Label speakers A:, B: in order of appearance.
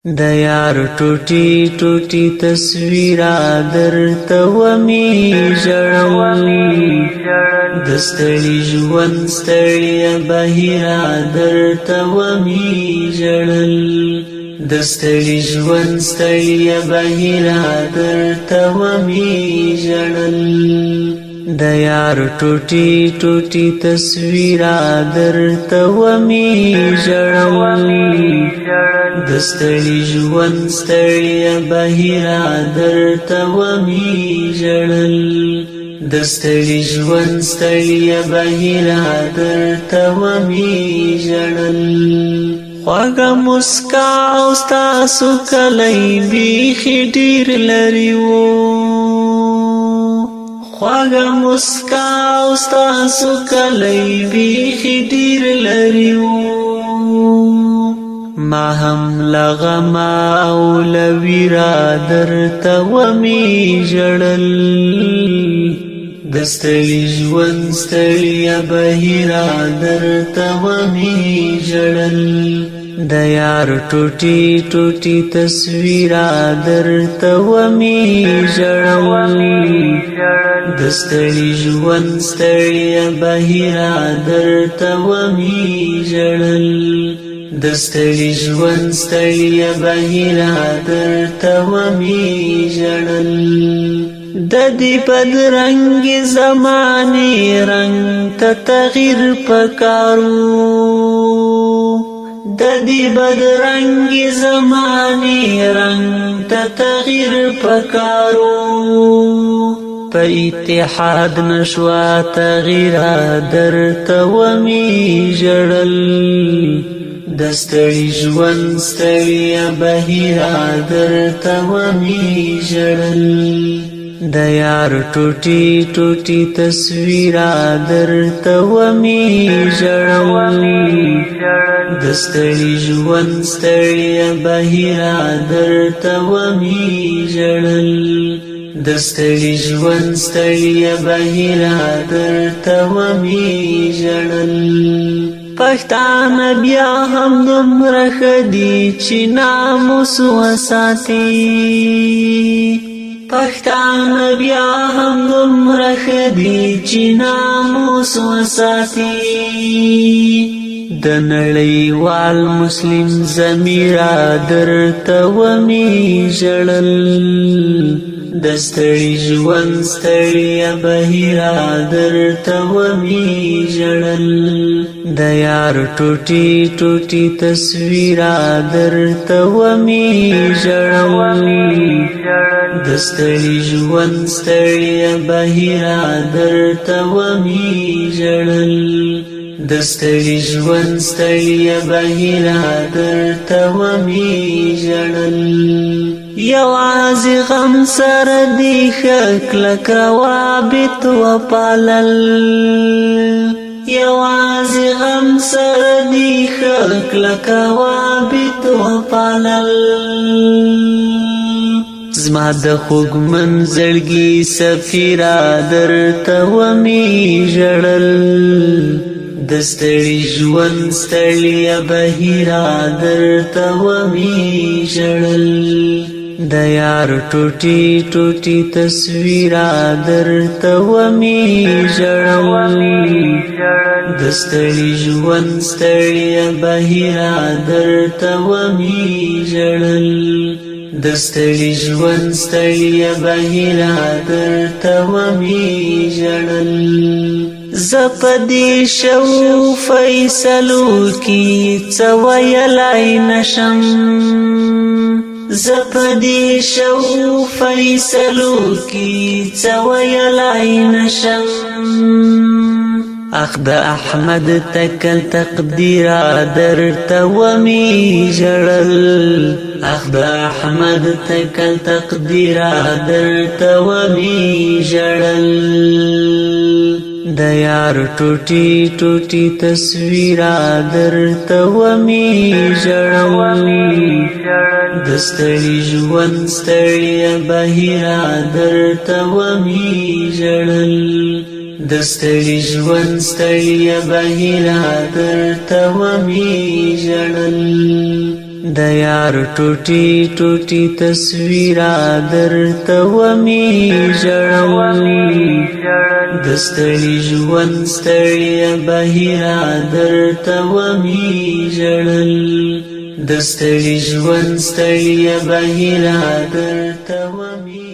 A: د یار ټوټي ټوټي تصویره درته ومې ژړل، د ستړي ژوند ستړیا بهیره درته ومې ژړل، د ستړي ژوند ستړیا بهیره درته ومې ژړل. د یار ټوټي ټوټي تصویره درته ومې ژړل، د ستړي ژوند ستړیا بهیره درته ومې ژړل، د ستړي ژوند ستړیا بهیره درته ومې ژړل. خواږه مسکا او ستاسو کلی بیخي ډېر لرې وو، خواږه مسکا او ستاسو کلی بیخي ډېر لرې وو. ما هم له غمه او له ویره درته ومې ژړل، د ستړي ژوند ستړیا بهیره درته ومې ژړل. د یار ټوټي ټوټي تصویره درته ومې ژړل، د ستړي ژوند ستړیا بهیره درته ومې ژړل، د ستړي ژوند ستړیا بهیره درته ومې ژړل. د دې بدرنګ زمانې رنګ ته تغییر پکارو، د دې بدرنګ زمانې رنګ ته تغییر پکارو. په اتحاد نشوا تغییره درته ومې ژړل، د ستړي ژوند ستړیا بهیره درته ومې ژړل. د یار ټوټي ټوټي تصویره درته ومې ژړل، د ستړي ژوند ستړیا بهیره درته ومې ژړل، د ستړي ژوند ستړیا بهیره درته ومې ژړل. پښتانه بیا هم دومره ښه دي چې ناموس وساتي، پښتانه بیا هم دومره ښه دي چې ناموس وساتي. د نړیوال مسلم ضمیره درته ومې ژړل، د ستړي ژوند ستړیا بهیره درته ومې ژړل. د یار ټوټي ټوټي تصویره درته ومې ژړل، د ستړي ژوند ستړیا بهیره درته ومې ژړل، د ستړي ژوند ستړیا بهیره درته ومې ژړل. یوازې غم سره دې ښه کلک روابط وپالل، یوازې غم سره دې ښه کلک روابط وپالل. زما د خوږمن زړګي سفیره درته ومې ژړل، د ستړي ژوند ستړیا بهیره درته ومې ژړل. د یار ټوټي ټوټي تصویره درته ومې ژړل، د ستړي ژوند ستړیا بهیره درته ومې ژړل، د ستړي ژوند ستړیا بهیره درته ومې ژړل. زه په دې شو فیصلو کې څه ویلای نشم، زه په دې شو فیصلو کې څه ویلای نشم. اخ د احمد تکل تقدیره درته ومې ژړل، اخ د احمد تکل تقدیره درته ومې ژړل. د یار ټوټي ټوټي تصویره درته ومې ژړل، د ستړي ژوند ستړیا بهیره درته ومې ژړل، د ستړي ژوند ستړیا بهیره درته ومې ژړل. د یار ټوټي ټوټي تصویرا درته ومي ژړل. د ستړي ژوند ستړي بهیرا درته ومي ژړل. د ستړي ژوند ستړي بهیرا درته ومي.